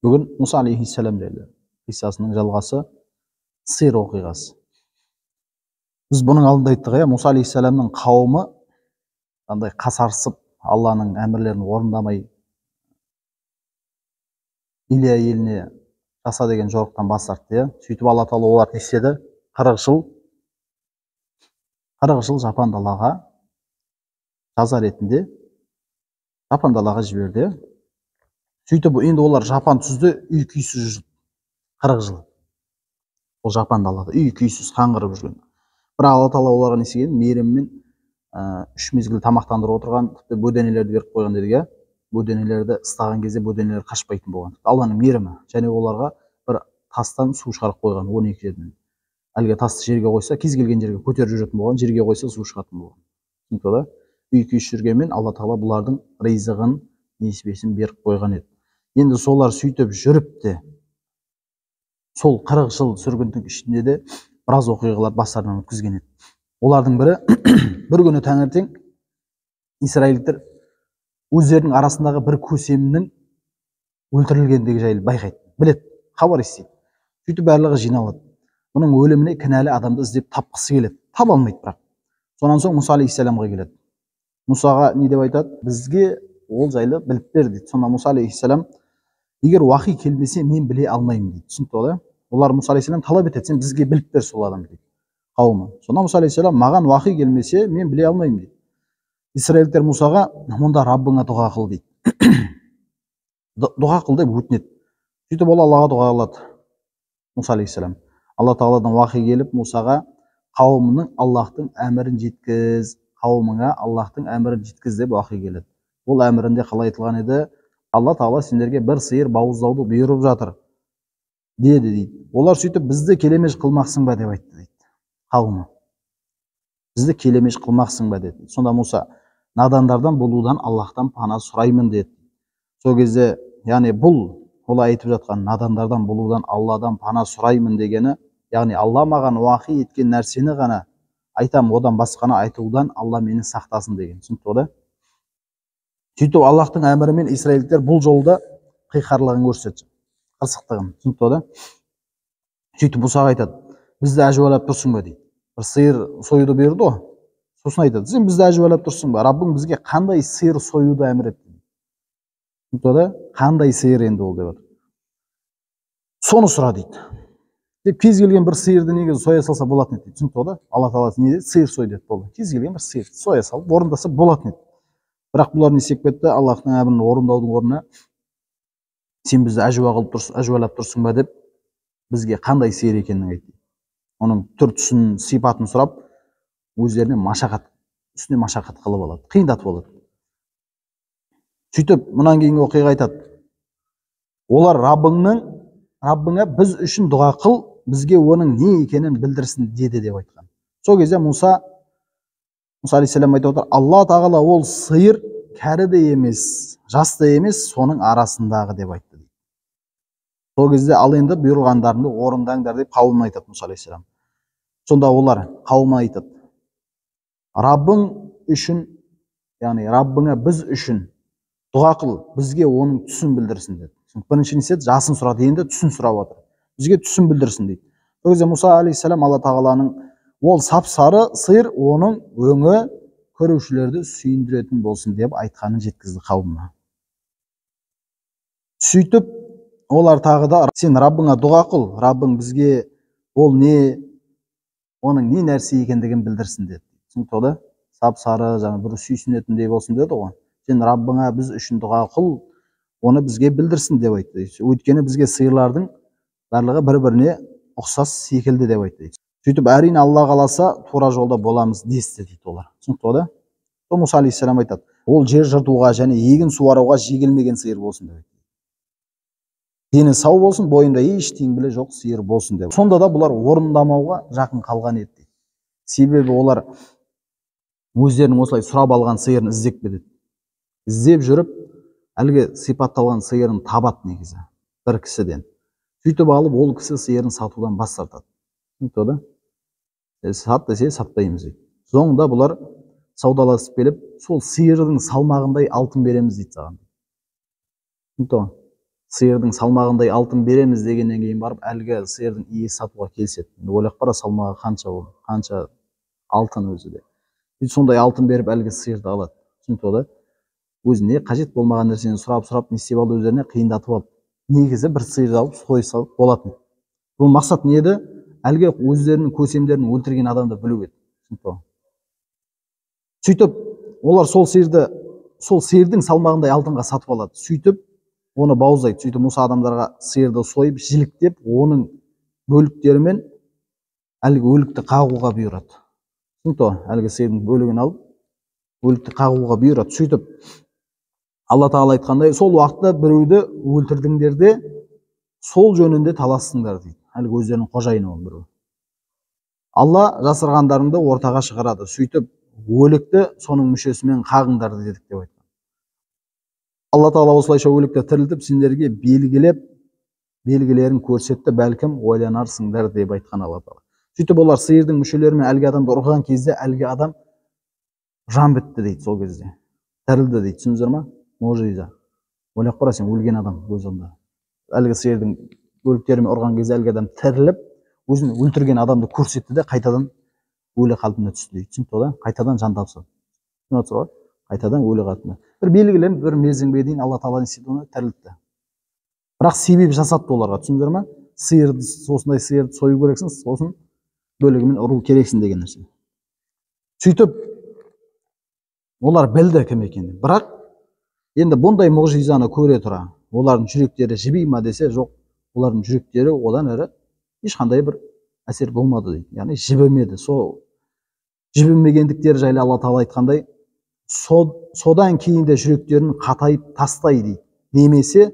Бүгін Мұса алейхиссалам жайлы қиссасының жалғасы, сиыр оқиғасы. Біз бұның алдында айттық, иә, Мұса алейхиссаламның қауымы қандай қасарысып, Алланың әмірлерін орындамай, Илия еліне жаса деген жорықтан бас тартты, иә. Сөйтіп Алла тағала оларды не істеді? 40 жыл, 40 жыл жапан далаға жаза ретінде жапан далаға жіберді. Сөйтіп енді олар жапан түзде үй күйсіз жүрді. 40 жыл. Ол жапан далада үй күйсіз қаңғырып жүрген. Бірақ Алла тағала оларға не істеген? Мейіріммен 3 мезгіл тамақтандырып отырған, тіпті бөденелерді беріп қойған дедік, иә. Бөденелерді ыстаған кезде бөденелер қашпайтын болған. Алланың мейірімі. Және оларға бір тастан су шығарып қойған 12 жерден. Әлгі тасты жерге қойса, кез келген жерге көтеріп жүретін болған, жерге қойса су шығатын болған. Түсінікті да? Үй күйсіз жүргенмен Алла тағала бұлардың ризығын, несібесін беріп қойған еді. Енді солар сөйтіп жүріп те, сол 40 жыл сүргіндің ішінде де біраз оқиғалар бастарынан өткізген еді. Олардың бірі, бір күні таңертең израильдіктер өздерінің арасындағы бір көсемнің өлтірілгендігі жайлы байқайды, біледі, хабар естиді. Сөйтіп барлығы жиналады. Бұның өліміне кінәлі адамды іздеп тапқысы келеді, таба алмайды бірақ. Сонан соң Мұса алейхиссаламға келеді. Мұсаға не деп айтады? Бізге ол жайлы біліп бер дейді. Сонда Мұса алейхиссалам, егер уахи келмесе, мен біле алмаймын дейді. Түсінікті ғой, да? Олар Мұса алейхиссалам талап етеді, сен бізге біліп бер сол адам дейді, қауымы. Сонда Мұса алейхиссалам, маған уахи келмесе, мен біле алмаймын дейді. Израильдіктер Мұсаға, онда Раббыңа дұға қыл дейді. Дұға қыл деп өтінеді. Сөйтіп ол Аллаға дұға қылады. Мұса алейхиссалам. Алла тағаладан уахи келіп Мұсаға, қауымының Аллаһтың әмірін жеткіз, қауымыңа Аллаһтың әмірін жеткіз деп уахи келеді. Ол әмірінде қалай айтылған еді? Алла тағала сендерге бір сиыр бауыздауды бұйырып жатыр деді дейді. Олар сөйтіп бізді келемеж қылмақсың ба деп айтты дейді. Қауымы. Бізді келемеж қылмақсың ба деді. Сонда Мұса, надандардан болудан Аллаһтан пана сұраймын деді. Сол кезде, яғни бұл олай айтып жатқан надандардан болудан Алладан пана сұраймын дегені, яғни Алла маған уахи еткен нәрсені ғана айтам, одан басқаны айтудан Алла мені сақтасын деген. Түсінікті ғой, да? Сөйтіп Аллаһтың әмірімен израильдіктер бұл жолда қиқарлығын көрсетті, қырсықтығын. Түсінікті ғой, да? Сөйтіп Мұсаға айтады, бізді әжуалап тұрсың ба дейді. Бір сиыр союды бұйырды ғой. Сосын айтады, сен бізді әжуалап тұрсың ба? Раббың бізге қандай сиыр союды әмір етті? Түсінікті ғой, да? Қандай сиыр енді ол деп отыр. Соны сұра дейді. Деп кез келген бір сиырды негізі соя салса болатын еді дейді. Түсінікті ғой, да? Алла тағала не деді? Сиыр сой деді, болды. Кез келген бір сиыр соя салып орындаса болатын еді. Бірақ бұлар не істеп кетті? Аллаһтың әмірін орындаудың орнына сен бізді әжуа қылып тұрсың, әжуалап тұрсың ба деп бізге қандай сиыр екенін айтты. Оның түр түсін, сипатын сұрап, өздеріне машақат, үстіне машақат қылып алады, қиындатып алады. Сөйтіп мұнан кейінгі оқиға айтады. Олар Раббыңа біз үшін дұға қыл, бізге оның не екенін білдірсін деді деп айтқан. Сол кезде Мұса алейхиссалам айтып отыр, Алла тағала ол сиыр кәрі де емес, жас та емес, соның арасындағы деп айтты дейді. Сол кезде ал енді бұйырғандарымды орындаңдар деп қауымына айтады Мұса алейхиссалам. Сонда олар қауымына айтады, Раббың үшін, яғни Раббыңа біз үшін дұға қыл, бізге оның түсін білдірсін деді. Бірінші не істеді? Жасын сұрады, енді түсін сұрап отыр. Бізге түсін білдірсін дейді. Сол кезде Мұса алейхиссалам Алла тағаланың ол сап-сары сиыр, оның өңі көрушілерді сүйіндіретін болсын деп айтқанын жеткізді қауымына. Сөйтіп олар тағы да сен Раббыңа дұға қыл, Раббың бізге ол не, оның не нәрсе екендігін білдірсін деді. Түсінікті ғой, да? Сап-сары, жаңа бір сүйсінетіндей болсын деді ғой. Сен Раббыңа біз үшін дұға қыл, оны бізге білдірсін деп айтты. Өйткені бізге сиырлардың барлығы бір-біріне ұқсас секілді деп айтты. Сөйтіп әрине Алла қаласа тура жолда боламыз десті дейді олар. Түсінікті ғой, да? Сол Мұса алейхиссалам айтады, ол жер жыртуға және егін суаруға жегілмеген сиыр болсын деп айтты. Дені сау болсын, бойында еш теңбілі жоқ сиыр болсын деп. Сонда да бұлар орындамауға жақын қалған еді дейді. Себебі олар өздерінің осылай сұрап алған сиырын іздеп кетеді. Іздеп жүріп, әлгі сипатталған сиырын табады негізі бір кісіден. Сөйтіп алып, ол кісі сиырын сатудан бас тартады. Түсінікті ғой, да? Сат десе сатпаймыз дейді. Соңында бұлар саудаласып келіп, сол сиырдың салмағындай алтын береміз дейді саған. Түсінікті ғой? Сиырдың салмағындай алтын береміз дегеннен кейін барып әлгі сиырдың иесі сатуға келіседі. Енді ойлап қара, салмағы қанша ол, қанша алтын өзі де. Сөйтіп сондай алтын беріп әлгі сиырды алады. Түсінікті ғой да? Өзіне қажет болмаған нәрсені сұрап-сұрап не істеп алды, өздеріне қиындатып алды. Негізі бір сиырды алып сойып салып болатын. Бұл мақсат не еді? Әлгі өздерінің көсемдерін өлтірген адамды білу еді. Түсінікті ғой? Сөйтіп олар сол сиырды, сол сиырдың салмағындай алтынға сатып алады. Сөйтіп оны бауыздайды. Сөйтіп Мұса адамдарға сиырды сойып, жіліктеп, оның бөліктерімен әлгі өлікті қағуға бұйырады. Түсінікті ғой? Әлгі сиырдың бөлігін алып, өлікті қағуға бұйырады. Сөйтіп Алла Тағала айтқандай, сол уақытта біреуді өлтірдіңдер де, сол жөнінде таластыңдар дейді. Әлгі өздерінің қожайыны ол біреу. Алла жасырғандарыңды ортаға шығарады. Сөйтіп өлікті соның мүшесімен қағыңдар дедік деп айтқан. Алла Тағала осылайша өлікті тірілтіп, сендерге белгілеп, белгілерін көрсетті, бәлкім ойланарсыңдар деп айтқан Алла Тағала. Сөйтіп олар сиырдың мүшелерімен әлгі адамды ұрған кезде әлгі адам жан бітті дейді сол кезде. Тірілді дейді, түсіндіңіздер ма? Мұжиза. Ойлап қара сен, өлген адам көз алдында. Әлгі сиырдың бөліктерімен ұрған кезде әлгі адам тіріліп, өзін өлтірген адамды көрсетті де қайтадан өлі қалпына түсті дейді. Түсінікті ғой да? Қайтадан жан тапсырды. Түсініп отырсыз ғой? Қайтадан өлі қалпына. Бір белгілі бір мерзімге дейін Алла Тағала не істеді, оны тірілтті. Бірақ себеп жасатты оларға, түсіндіңдер ма? Сиырды, осындай сиырды сою керексің, сосын бөлігімен ұру керексің деген нәрсе. Сөйтіп олар білді кім екенін. Бірақ енді бұндай мұғжизаны көре тұра, олардың жүректері жіби ма десе, жоқ, олардың жүректері одан әрі ешқандай бір әсер болмады дейді. Яғни жібімеді. Сол жібімегендіктері жайлы Алла Тағала айтқандай, содан кейін де жүректерін қатайып тастай дейді. Немесе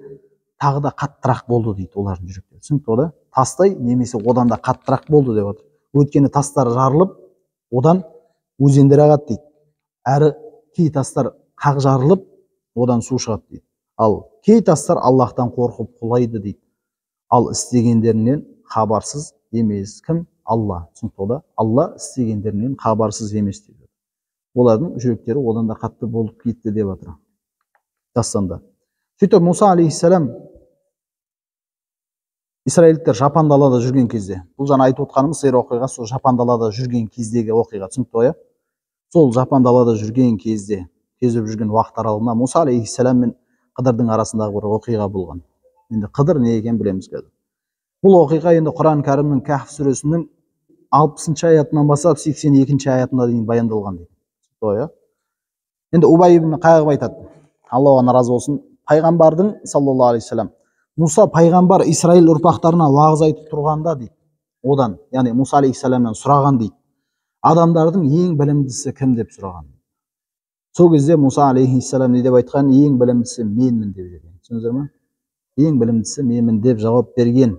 тағы да қаттырақ болды дейді олардың жүректері. Түсінікті ғой да? Тастай немесе одан да қаттырақ болды деп отыр. Өйткені тастар жарылып, одан өзендер ағады дейді. Әрі кей тастар қақ жарылып, одан су шығады дейді. Ал кей тастар Аллахтан қорқып құлайды дейді. Ал істегендерінен хабарсыз емес. Кім? Алла. Түсінікті ғой да? Алла істегендерінен хабарсыз емес дейді. Олардың жүректері одан да қатты болып кетті деп жатыр дастанда. Сөйтіп Мұса алейхиссалам Исраилдіктер жапан далада жүрген кезде, бұл жаңа айтып отқанымыз сиыр оқиға, сол жапан далада жүрген кездегі оқиға, түсінікті ғой, иә? Сол жапан далада жүрген кезде, кезіп жүрген уақыт аралығында Мұса алейхиссалам мен Қыдырдың арасындағы бір оқиға болған. Енді Қыдыр не екенін білеміз қазір. Бұл оқиға енді Құран Кәрімнің Кәһф сүресінің 60-шы аятынан бастап 82-ші аятына дейін баяндалған дейді. Түсінікті ғой, иә? Енді Убай ибн Қағб айтады, Алла оған разы болсын, пайғамбардың саллаллаху алейхи вассалам Мұса пайғамбар Исраил ұрпақтарына уағыз айтып тұрғанда дейді, одан, яғни Мұса алейхиссаламнан сұраған дейді, адамдардың ең білімдісі кім деп сұраған. Сол кезде Мұса алейхиссалам не деп айтқан? Ең білімдісі менмін деп жіберген. Түсіндіңіздер ма? Ең білімдісі менмін деп жауап берген.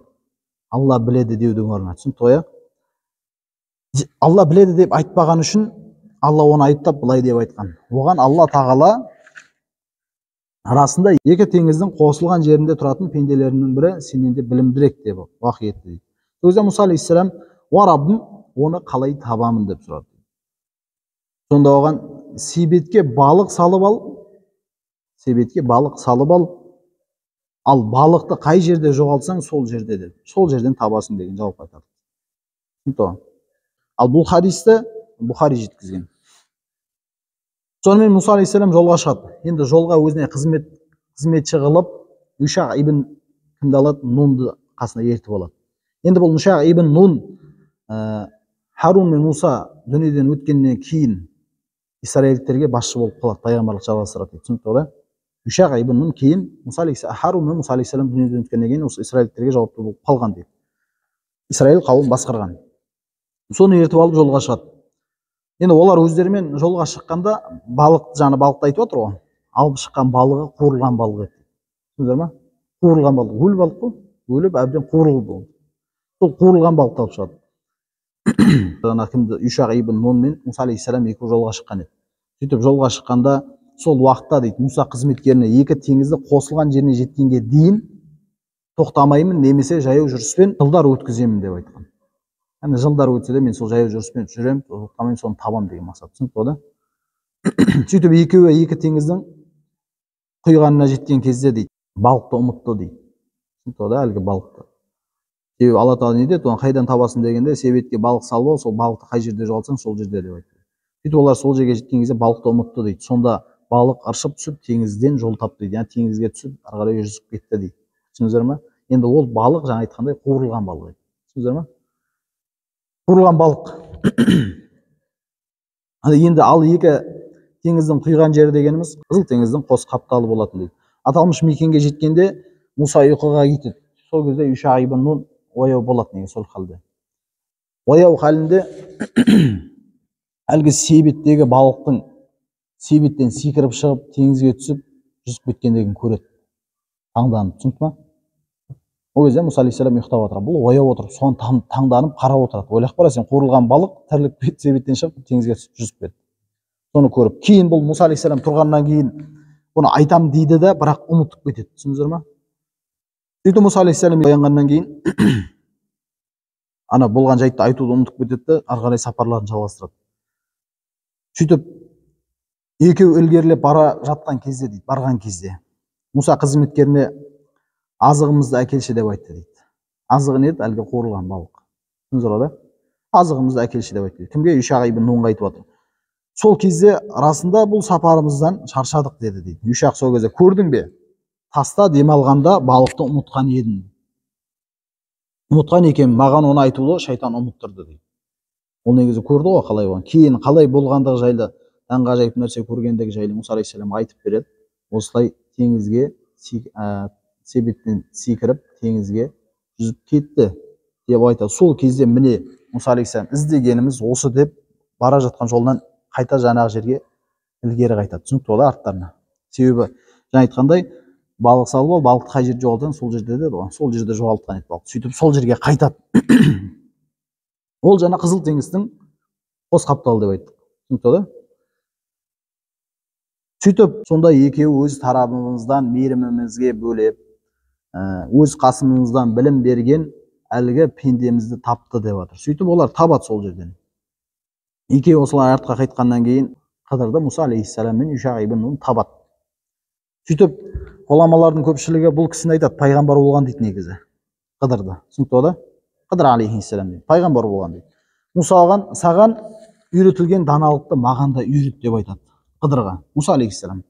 Алла біледі деудің орнына. Түсінікті ғой, иә? Алла біледі деп айтпаған үшін Алла оны айыптап былай деп айтқан. Оған Алла Тағала расында екі теңіздің қосылған жерінде тұратын пенделерінің бірі сенен де білімдірек деп уақи етті дейді. Сол кезде Мұса алейхиссалам, уа Раббым, оны қалай табамын деп сұрады. Сонда оған себетке балық салып ал, себетке балық салып ал, ал балықты қай жерде жоғалтсаң сол жерде деп, сол жерден табасың деген жауап қайтарды. Түсінікті ғой? Ал бұл хадисті Бұхари жеткізген. Сонымен Мұса алейхиссалам жолға шығады. Енді жолға өзіне қызметші қылып Юшақ ибн кімді алады? Нунды қасына ертіп алады. Енді бұл Юшақ ибн Нун Харун мен Мұса дүниеден өткеннен кейін Исраилдіктерге басшы болып қалады, пайғамбарлық жалғастырады дейді. Түсінікті ғой да? Юшақ ибн Нун кейін Мұса алейхиссалам, Харун мен Мұса алейхиссалам дүниеден өткеннен кейін осы Исраилдіктерге жауапты болып қалған дейді. Исраил қауымын басқарған. Соны ертіп алып жолға шығады. Енді олар өздерімен жолға шыққанда балық, жаңа балықты айтып отыр ғой, алып шыққан балығы қуырылған балық еді. Түсіндіңдер ма? Қуырылған балық, өлі балық қой, өліп әбден қуырылды ол. Сол қуырылған балықты алып шығады. Ана кімді, Юшақ ибн Нун мен Мұса алейхиссалам екеуі жолға шыққан еді. Сөйтіп жолға шыққанда сол уақытта дейді Мұса қызметкеріне екі теңізді қосылған жеріне жеткенге дейін тоқтамаймын немесе жаяу жүріспен жылдар өткіземін деп айтқан. Яғни жылдар өтсе де мен сол жаяу жүріспен жүремін, тоқтамаймын, соны табамын деген мақсат. Түсінікті ғой да? Сөйтіп екеуі екі теңіздің құйғанына жеткен кезде дейді, балықты ұмытты дейді. Түсінікті да, әлгі балықты. Себебі Алла тағала не деді, оны қайдан табасың дегенде, себетке балық салып ал, сол балықты қай жерде жоғалтсаң, сол жерде деп айтты. Сөйтіп олар сол жерге жеткен кезде балықты ұмытты дейді. Сонда балық ыршып түсіп, теңізден жол тапты дейді. Яғни теңізге түсіп, ары қарай жүзіп кетті дейді. Түсіндіңіздер ме? Енді ол балық жаңа айтқандай қуырылған балық еді. Түсіндіңіздер ме? Қуырылған балық. Енді ал екі теңіздің құйған жері дегеніміз Қызыл теңіздің қос қапталы болатын дейді. Аталмыш мекенге жеткенде Мұса ұйқыға кетеді. Сол кезде Юша ибн Нун ояу болады негізі сол халде. Ояу халінде әлгі себеттегі балықтың себеттен секіріп шығып теңізге түсіп жүзіп кеткендігін көреді. Таңданып, түсінікті ма? Ол кезде Мұса алейхиссалам ұйықтап отырады. Бұл ояу отырып, соны таңданып қарап отырады. Ойлап қара, сен қуырылған балық тірлік себеттен шығып теңізге түсіп жүзіп кетті. Соны көріп, кейін бұл Мұса алейхиссалам тұрғаннан кейін бұны айтам дейді да, бірақ ұмытып кетеді. Түсіндіңіздер ма? Сөйтіп Мұса алейхиссалам оянғаннан кейін ана болған жайтты айтуды ұмытып кетеді де, ары қарай сапарларын жалғастырады. Сөйтіп екеуі ілгерілеп бара жатқан кезде дейді, барған кезде Мұса қызметкеріне азығымызды әкелші деп айтты дейді. Азығы не еді? Әлгі қуырылған балық. Түсіндіңіздер ғой да? Азығымызды әкелші деп айтты. Кімге? Юша ибн Нунға айтып жатыр. Сол кезде расында бұл сапарымыздан шаршадық деді дейді. Юшақ сол кезде көрдің бе? Таста демалғанда балықты ұмытқан едім. Ұмытқан екен, маған оны айтуды шайтан ұмыттырды дейді. Ол негізі көрді ғой қалай болған. Кейін қалай болғандығы жайлы, таңғажайып нәрсе көргендігі жайлы Мұса алейхиссалам айтып береді. Осылай теңізге себеттен секіріп теңізге жүзіп кетті деп айтады. Сол кезде міне Мұса алейхиссалам іздегеніміз осы деп бара жатқан жолынан қайта жаңағы жерге ілгері қайтады. Түсінікті ғой арттарына. Себебі жаңа айтқандай балық салып ал, балықты қай жерде жоғалтқан, сол жерде деді ғой. Сол жерде жоғалтқан еді балық. Сөйтіп сол жерге қайтады. Ол жаңа Қызыл теңіздің қос қапталы деп айттық. Түсінікті ғой? Сөйтіп сонда екеуі өз тарапымыздан мейірімімізге бөлеп, өз қасымыздан білім берген әлгі пендемізді тапты деп жатыр. Сөйтіп олар табады сол жерден. Екеуі осылай артқа қайтқаннан кейін Қыдырды Мұса алейхиссалам мен Юша ибн Нун табады. Сөйтіп ғұламалардың көпшілігі бұл кісіні айтады, пайғамбар болған дейді негізі. Қыдырды. Түсінікті ғой да? Қыдыр алейхиссалам дейді, пайғамбар болған дейді. Мұса оған, саған үйретілген даналықты маған да үйрет деп айтады Қыдырға. Мұса алейхиссалам.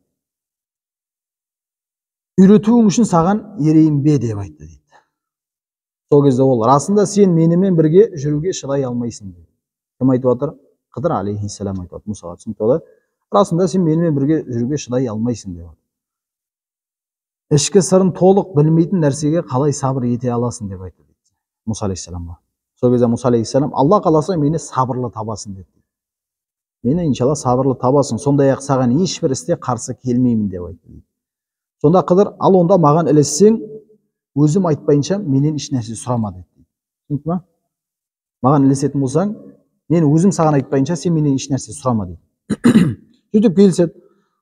Үйретуің үшін саған ерейін бе деп айтты дейді. Сол кезде ол расында сен менімен бірге жүруге шыдай алмайсың дейді. Кім айтып жатыр? Қыдыр алейхиссалам айтып жатыр Мұсаға. Түсінікті ғой? Расында сен менімен бірге жүруге шыдай алмайсың деп жатыр. Ішкі сырын толық білмейтін нәрсеге қалай сабыр ете аласың деп айтты дейді Мұса алейхиссаламға. Сол кезде Мұса алейхиссалам Алла қаласа мені сабырлы табасың деді. Мені иншалла сабырлы табасың, сондай-ақ саған ешбір істе қарсы келмеймін деп айтты дейді. Сонда Қыдыр, ал онда маған ілессең, өзім айтпайынша менен еш нәрсе сұрама деді. Түсінікті ма? Маған ілесетін болсаң, мен өзім саған айтпайынша сен менен еш нәрсе сұрама дейді. Сөйтіп келіседі.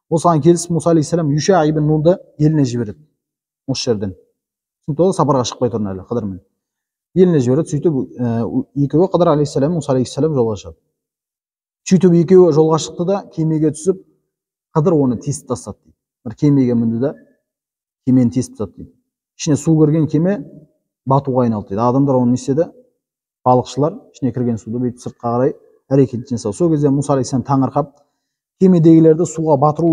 Осыған келісіп Мұса алейхиссалам Юша ибн Нунды еліне жібереді. Осы жерден. Түсінікті ғой, сапарға шықпай тұрын әлі Қыдырмен. Еліне жібереді. Сөйтіп екеуі Қыдыр алейхиссалам, Мұса алейхиссалам жолға шығады. Сөйтіп екеуі жолға шықты да кемеге түсіп, Қыдыр оны тесіп тастады дейді. Бір кемеге мінді да кемені тесіп тастады дейді. Ішіне су кірген кеме батуға айналды дейді. Адамдар оны не істеді? Балықшылар ішіне кірген суды бүйтіп сыртқа қарай әрекет жасады. Сол кезде Мұса алейхиссалам таңырқап, кемедегілерді суға батыру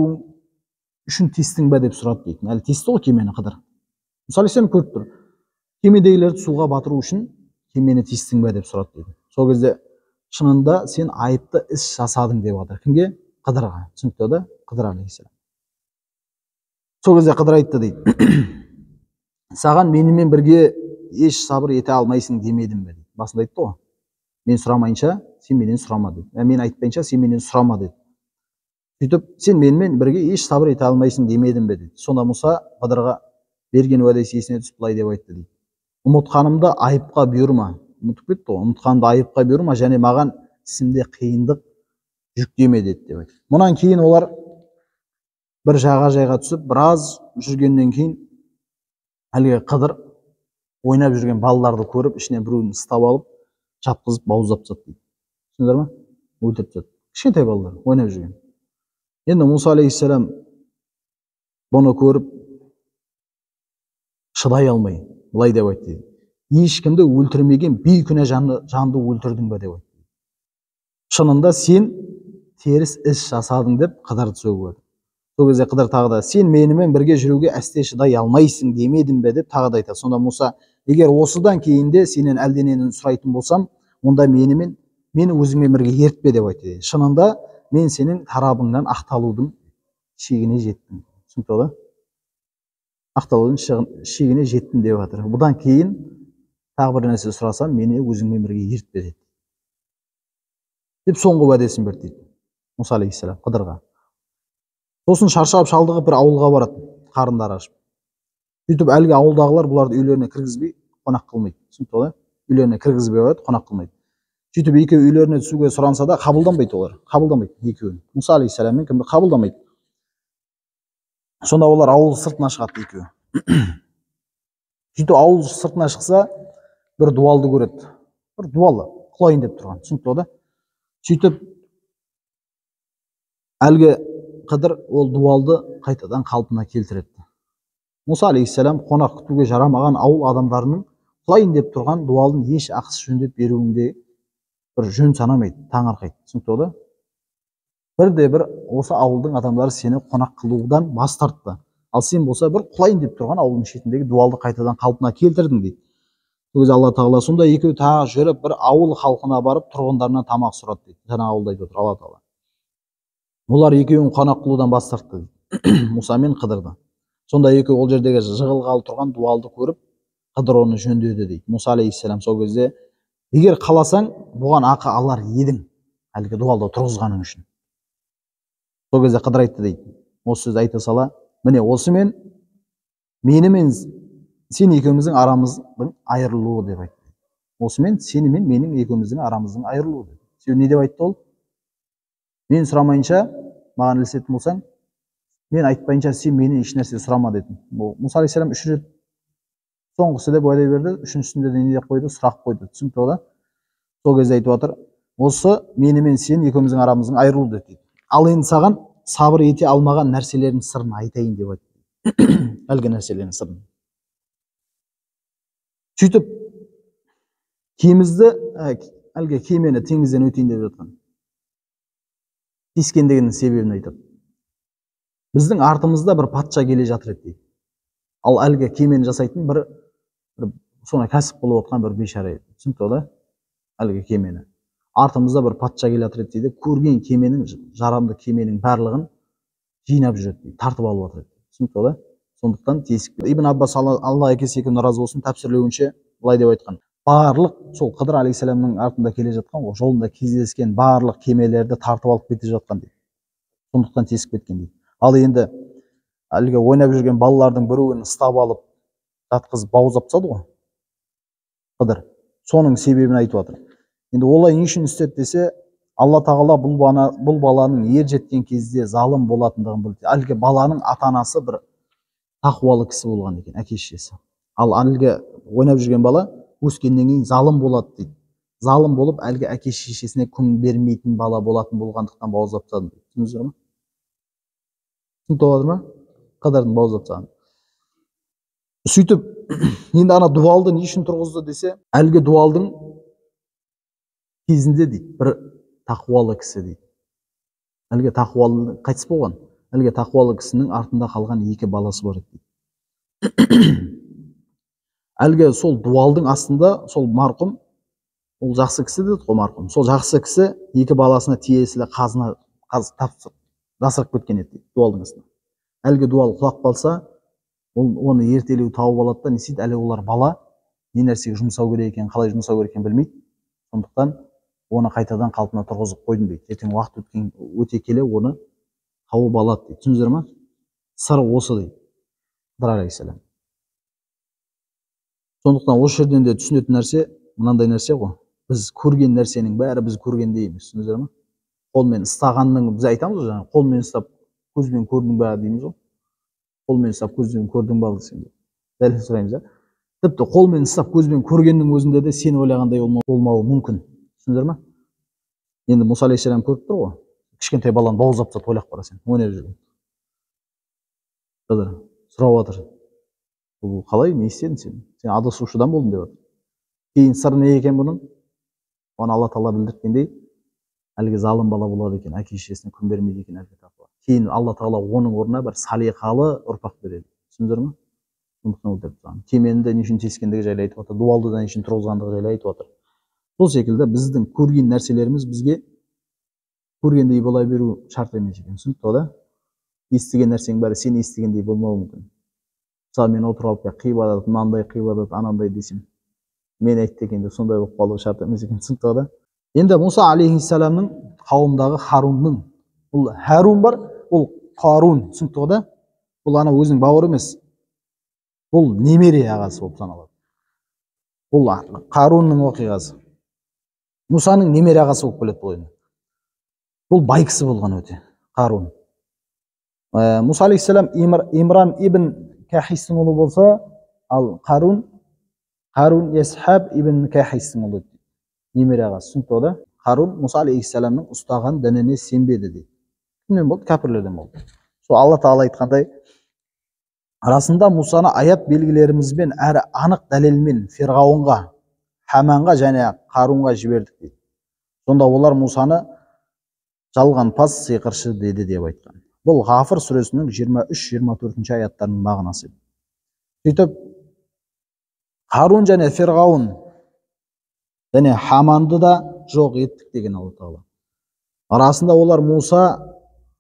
үшін тестің бе деп сұрады дейді. Әлі тесті ғой кемені Қыдыр. Мұса алейхиссалам көріп тұр. Кемедегілерді суға батыру үшін кемені тестің бе деп сұрады дейді. Сол кезде шынында сен айыпты іс жасадың деп жатыр. Кімге? Қыдырға. Түсінікті да? Қыдыр алейхиссалам. Сол кезде Қыдыр айтты дейді. Саған менімен бірге еш сабыр ете алмайсың демедім бе дейді. Басында айтты ғой. Мен сұрамайынша сен менен сұрама деді. Мен айтпайынша сен менен сұрама деді. Сөйтіп сен менімен бірге еш сабыр ете алмайсың демедім бе деді. Сонда Мұса Қыдырға берген уәдесі есіне түсіп былай деп айтты дейді. Ұмытқанымды айыпқа бұйырма. Ұмытып кетті ғой. Ұмытқанымды айыпқа бұйырма және маған ісімде қиындық жүктеме деді деп айтты. Мұнан кейін олар бір жағажайға түсіп, біраз жүргеннен кейін әлгі Қыдыр ойнап жүрген балаларды көріп, ішінен біреуін ұстап алып, жатқызып, бауыздап тастады дейді. Түсіндіңдер ме? Өлтіріп тастады. Кішкентай балалар ойнап жүрген. Енді Мұса алейхиссалам бұны көріп шыдай алмай, Былай деп айтты дейді: ешкімді өлтірмеген бейкүнә жанды өлтірдің бе деп айтты. Шынында сен теріс іс жасадың деп Қыдырды сөгіп жатыр. Сол кезде Қыдыр тағы да: сен менімен бірге жүруге әсте шыдай алмайсың демедім бе деп тағы да айтады. Сонда Мұса: егер осыдан кейін де сенен әлденені сұрайтын болсам, онда мені өзіңмен бірге ертпе деп айтты. Шынында мен сенің тарабыңнан ақталудың шегіне жеттім. Түсінікті ғой? Ақталудың шегіне жеттім деп жатыр. Бұдан кейін тағы бір нәрсе сұрасам, мені өзіңмен бірге ертпе деді деп соңғы уәдесін берді дейді Мұса алейхиссалам Қыдырға. Сосын шаршап шалдығып бір ауылға барады, қарындары ашып. Сөйтіп әлгі ауылдағылар бұларды үйлеріне кіргізбей қонақ қылмайды. Түсінікті ғой? Үйлеріне кіргізбей қояды, қонақ қылмайды. Сөйтіп екеуі үйлеріне түсуге сұранса да қабылданбайды олар. Қабылдамайды екеуін. Мұса алейхиссалам мен кімді қабылдамайды. Сонда олар ауыл сыртына шығады екеуі. Сөйтіп ауыл сыртына шықса, бір дуалды көреді. Бір дуалы құлайын деп тұрған. Түсінікті ғой да? Сөйтіп әлгі Қыдыр ол дуалды қайтадан қалпына келтіреді. Мұса алейхиссалам қонақ күтуге жарамаған ауыл адамдарының құлайын деп тұрған дуалын еш ақысыз жөндеп беруінде бір жөн санамайды, таңырқайды. Түсінікті ғой да? Бірде бір осы ауылдың адамдары сені қонақ қылудан бас тартты. Ал сен болса бір құлайын деп тұрған ауылдың шетіндегі дуалды қайтадан қалпына келтірдің дейді. Сол кезде Алла тағала сонда екеуі тағы жүріп бір ауыл халқына барып тұрғындарынан тамақ сұрады дейді. Жаңа ауылды айтып отыр Алла тағала. Олар екеуін қонақ қылудан бас тартты дейді. Мұса мен Қыдырды. Сонда екеуі ол жердегі жығылғалы тұрған дуалды көріп, Қыдыр оны жөндеді дейді. Мұса алейхиссалам сол кезде: егер қаласаң, бұған ақы алар едің, әлгі дуалды тұрғызғаның үшін. Сол кезде Қыдыр айтты дейді. Осы сөзді айта сала, міне осымен менімен сен екеуміздің арамыздың айырылуы деп айтты. Осымен сенімен менің екеуміздің арамыздың айырылуы деді. Себебі не деп айтты ол? Мен сұрамайынша, маған ілесетін болсаң, мен айтпайынша сен менен еш нәрсе сұрама деді. Мұса алейхиссалам үш рет соңғысы деп уәде берді, үшіншісінде де не деп қойды? Сұрақ қойды. Түсінікті ғой да? Сол кезде айтып жатыр: осы менімен сен екеуміздің арамыздың айырылуы деді. Ал енді саған сабыр ете алмаған нәрселердің сырын айтайын деп айтты. Әлгі нәрселердің сырын. Сөйтіп кемізді, әлгі кемені теңізден өтейін деп жатқан. Тескендігінің себебін айтады. Біздің артымызда бір патша келе жатыр еді дейді. Ал әлгі кемені жасайтын бір соны кәсіп қылып отқан бір бейшара еді. Түсінікті ғой да? Әлгі кемені. Артымызда бір патша келе жатыр еді дейді. Көрген кеменің, жарамды кеменің барлығын жинап жүреді дейді, тартып алып жатыр еді. Түсінікті ғой да? Сондықтан тесік. Ибн Аббас, Алла әкесі екеуіне разы болсын, тәпсірлеуінше былай деп айтқан: барлық сол Қыдыр алейхиссаламның артында келе жатқан, ол жолында кездескен барлық кемелерді тартып алып кете жатқан дейді. Сондықтан тесіп кеткен дейді. Ал енді әлгі ойнап жүрген балалардың біреуін ұстап алып жатқызып бауыздап тастады ғой Қыдыр. Соның себебін айтып жатыр. Енді олай не үшін істеді десе, Алла тағала бұл баланың ер жеткен кезде залым болатындығын білді. Әлгі баланың ата-анасы бір тақуалы кісі болған екен, әке шешесі. Ал әлгі ойнап жүрген бала өскеннен кейін залым болады дейді. Залым болып әлгі әке шешесіне күн бермейтін бала болатын болғандықтан бауыздап тастадым дейді. Түсіндіңіздер ме? Түсінікті болады ма? Қыдырдың бауыздап тастағаны. Сөйтіп енді ана дуалды не үшін тұрғызды десе, әлгі дуалдың кезінде дейді бір тақуалы кісі дейді. Әлгі тақуалы қайтыс болған. Әлгі тақуалы кісінің артында қалған екі баласы бар еді дейді. Әлгі сол дуалдың астында сол марқұм, ол жақсы кісі деді ғой марқұм. Сол жақсы кісі екі баласына тиесілі қазына жасырып кеткен еді дейді дуалдың астына. Әлгі дуал құлап қалса, ол оны ертелеу тауып алады да не істейді? Әлі олар бала, не нәрсеге жұмсау керек екенін, қалай жұмсау керек екенін білмейді. Сондықтан оны қайтадан қалпына тұрғызып қойдым дейді. Ертең уақыт өткен өте келе оны тауып алады дейді. Түсіндіңіздер ма? Сыры осы дейді Қыдыр алейхиссалам. Сондықтан осы жерден де түсінетін нәрсе мынандай нәрсе ғой. Біз көрген нәрсенің бәрі біз көргендей емес. Түсіндіңіздер ма? Қолмен ұстағанның, біз айтамыз ғой жаңа, қолмен ұстап көзбен көрдің бе дейміз ғой. Қолмен ұстап көзбен көрдің бе десең де дәл сұраймыз да. Тіпті қолмен ұстап көзбен көргеннің өзінде де сен ойлағандай болмауы мүмкін. Түсіндіңдер ма? Енді Мұса алейхиссалам көріп тұр ғой. Кішкентай баланы бауыздап тастады, ойлап қара сен, ойнап жүрген. Қыдыр сұрап жатыр. Бұл қалай, не істедің сен? Сен адасушыдан болдың деп жатыр. Кейін сыры не екен бұның? Оны Алла тағала білдірткендей, әлгі залым бала болады екен, әке шешесіне күн бермейді екен әлгі тақуа. Кейін Алла тағала оның орнына бір салиқалы ұрпақ береді. Түсіндіңдер ме? Сондықтан ол деп тұрған. Кемені де не үшін тескендігі жайлы айтып жатыр, дуалды да не үшін тұрғызғандығы жайлы айтып жатыр. Сол секілді біздің көрген нәрселеріміз бізге көргендей бола беру шарт емес екен. Түсінікті ғой да? Естіген нәрсенің бәрі сен естігендей болмауы мүмкін. Мысалы, мен отырып алып қибадат, мынандай қибадат, анандай десем, мен айтты екен деп сондай болып қалуы шарт емес екен. Түсінікті ғой да? Енді Мұса алейхиссаламның қауымдағы Харунның, бұл Харун бар, бұл Қарун, түсінікті ғой да? Бұл ана өзінің бауыры емес, бұл немере ағасы болып саналады. Бұл Қарунның оқиғасы. Мұсаның немере ағасы болып келеді бұл енді. Бұл бай кісі болған өте, Қарун. Мұса алейхиссалам Имран ибн Кахистің ұлы болса, ал Қарун Есхаб ибн Кахистің ұлы, немере ағасы. Түсінікті ғой да? Қарун Мұса алейхиссаламның ұстаған дініне сенбеді дейді. Кімнен болды? Кәпірлерден болды. Сол Алла тағала айтқандай, расында Мұсаны аят белгілерімізбен әрі анық дәлелмен Ферғауынға, Хаманға және Қарунға жібердік дейді. Сонда олар Мұсаны жалғанпаз сиқыршы деді деп айтқан. Бұл Ғафыр сүресінің 23-24 аяттарының мағынасы. Сөйтіп Қарун және Ферғауын және Хаманды да жоқ еттік деген Алла тағала. Арасында олар Мұса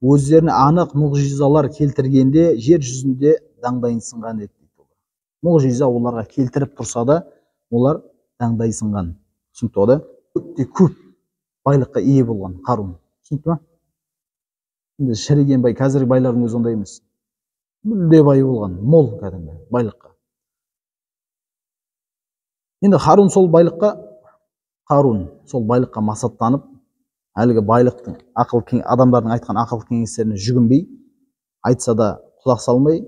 өздеріне анық мұғжизалар келтіргенде жер жүзінде даңдайынсынған еді дейді. Мұғжиза оларға келтіріп тұрса да, олар даңдайсынған. Түсінікті ғой да? Өте көп байлыққа ие болған Қарун. Түсінікті ма? Енді шіріген бай, қазіргі байлардың өзі ондай емес. Мүлде бай болған, мол кәдімгі байлыққа. Енді Харун сол байлыққа, Қарун сол байлыққа масаттанып, әлгі байлықтың ақыл адамдардың айтқан ақыл кеңестеріне жүгінбей, айтса да құлақ салмай,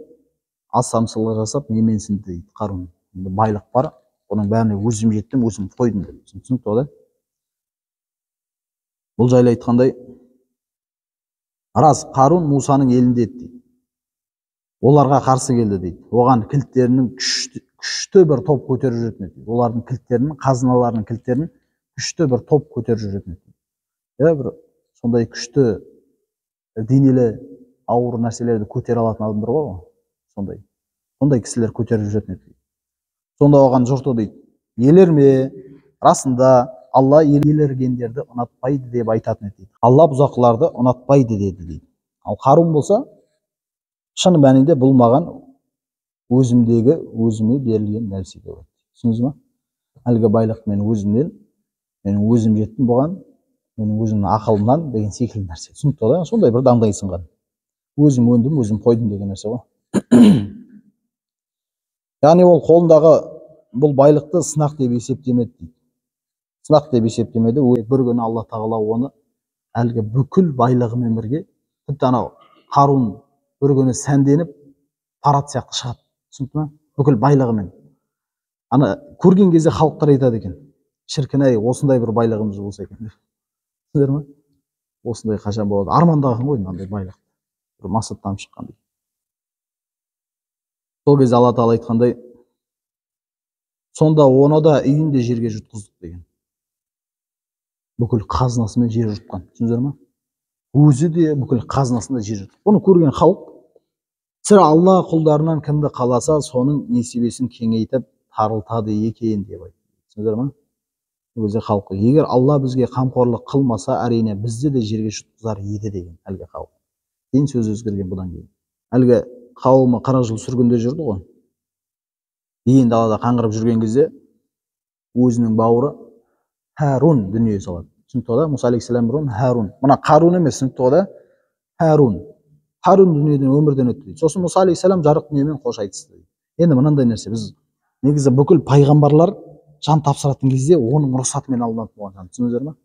асамсылық жасап неменсінді дейді Қарун. Енді байлық бар, оның бәріне өзім жеттім, өзім қойдым деп. Түсінікті ғой да? Бұл жайлы айтқандай, рас, Қарун Мұсаның елінде еді дейді. Оларға қарсы келді дейді. Оған кілттерінің күшті бір топ көтеріп жүретін еді. Олардың кілттерінің, қазыналарының кілттерін күшті бір топ көтеріп жүретін еді. Иә, бір сондай күшті денелі ауыр нәрселерді көтере алатын адамдар бар ғой. Сондай. Сондай кісілер көтеріп жүретін еді. Сонда оған жұрты дейді: елер ме? Расында Алла елергендерді ұнатпайды деп айтатын еді дейді. Алла бұзақыларды ұнатпайды деді дейді. Ал Қарун болса, шын мәнінде бұл маған өзімдегі өзіме берілген нәрсе деп айтты. Түсіндіңіз ма? Әлгі байлық мен өзімнен, мен өзім жеттім бұған, менің өзімнің ақылымнан деген секілді нәрсе. Түсінікті ғой? Сондай бір даңдайсынған. Өзім өндім, өзім қойдым деген нәрсе ғой. Яғни ол қолындағы бұл байлықты сынақ деп есептемеді дейді. Сынақ деп есептемеді. Бір күні Алла тағала оны әлгі бүкіл байлығымен бірге, тіпті анау Қарун бір күні сәнденіп парад сияқты шығады. Түсінікті ма? Бүкіл байлығымен. Ана көрген кезде халықтар айтады екен: шіркін ай, осындай бір байлығымыз болса екен деп. Түсіндіңдер ма? Осындай қашан болады? Армандаған ғой мынандай байлық. Бір масаттанып шыққан дейді. Сол кезде Алла тағала айтқандай, сонда оны да үйін де жерге жұтқыздық деген. Бүкіл қазынасымен жер жұтқан. Түсіндіңдер ма? Өзі де бүкіл қазынасында жер жұтқан. Бұны көрген халық сірә Алла құлдарынан кімді қаласа, соның несібесін кеңейтіп тарылтады екен деп айтты. Түсіндіңдер ма? Ол кезде халық, егер Алла бізге қамқорлық қылмаса, әрине бізді де жерге жұтқызар еді деген әлгі халық. Кейін сөз өзгерген бұдан кейін. Әлгі қауымы 40 жыл сүргінде жүрді ғой. Кейін далада қаңғырып жүрген кезде өзінің бауыры Харун дүние салады. Түсінікті ғой да? Мұса алейхиссалам бұрын Харун. Мына Қарун емес, түсінікті ғой да? Харун. Харун дүниеден, өмірден өтті дейді. Сосын Мұса алейхиссалам жарық дүниемен қош айтысты дейді. Енді мынандай нәрсе, біз негізі бүкіл пайғамбарлар жан тапсыратын кезде оның рұқсатымен алынатын болған жан. Түсіндіңіздер ма?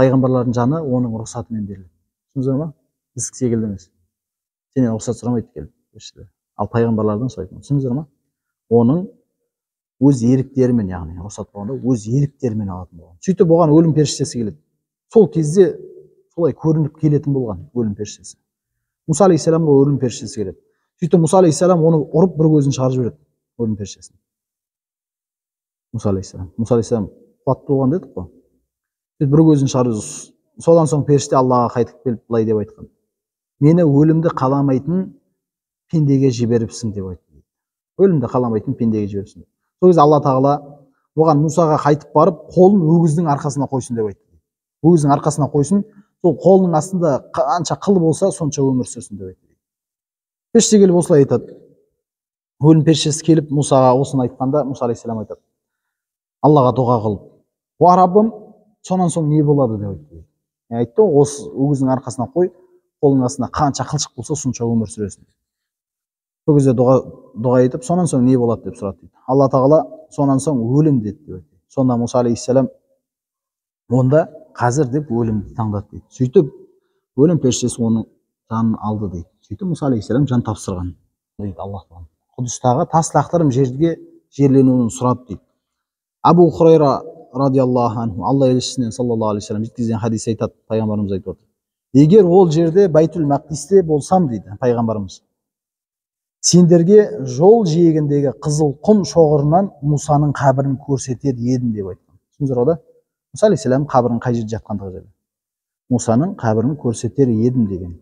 Пайғамбарлардың жаны оның рұқсатымен беріледі. Түсіндіңіздер ма? Біздікі секілді емес. Сенен рұқсат сұрамайды келіп. Ал пайғамбарлардан сұрайды. Түсіндіңіздер ма? Оның өз еріктерімен, яғни рұқсат болғанда өз еріктерімен алатын болған. Сөйтіп оған өлім періштесі келеді. Сол кезде солай көрініп келетін болған өлім періштесі. Мұса алейхиссаламға өлім періштесі келеді. Сөйтіп Мұса алейхиссалам оны ұрып, бір көзін шығарып жібереді өлім періштесін. Мұса алейхиссалам. Мұса алейхиссалам қуатты болған дедік қой. Сөйтіп бір көзін шығарып, содан соң періште Аллаға қайтып келіп былай деп айтқан: мені өлімді қаламайтын пендеге жіберіпсің деп айтты. Өлімді қаламайтын пендеге жіберіпсің. Сол кезде Алла тағала оған, Мұсаға қайтып барып, қолын өгіздің арқасына қойсын деп айтты. Өгіздің арқасына қойсын, сол қолының астында қанша қыл болса, сонша өмір сүрсін деп айтты. Періште келіп осылай айтады. Өлім періштесі келіп Мұсаға осыны айтқанда, Мұса алейхиссалам айтады Аллаға дұға қылып: уа Раббым, сонан соң не болады деп айтты. Айтты ғой, осы өгіздің арқасына қой, қолының астында қанша қылшық болса, сонша өмір сүресің. Сол кезде дұға етіп, сонан соң не болады деп сұрады дейді. Алла тағала сонан соң өлім деді деп айтты. Сонда Мұса алейхиссалам онда қазір деп өлімді таңдады дейді. Сөйтіп өлім періштесі оның жанын алды дейді. Сөйтіп Мұса алейхиссалам жан тапсырған дейді. Аллах тағала Құдыстағы тас лақтырым жерге жерленуін сұрады дейді. Абу Хурайра радиаллаху анху Алла елшісінен саллаллаху алейхи вассалам жеткізген хадис айтады, пайғамбарымыз айтып отыр: егер ол жерде Байтул Мақдисте болсам дейді пайғамбарымыз, сендерге жол жиегіндегі қызыл құм шоғырынан Мұсаның қабірін көрсетер едім деп айтқан. Түсіндіңіздер ғой да? Мұса алейхиссалам қабірінің қай жерде жатқандығы жайлы, Мұсаның қабірін көрсетер едім деген.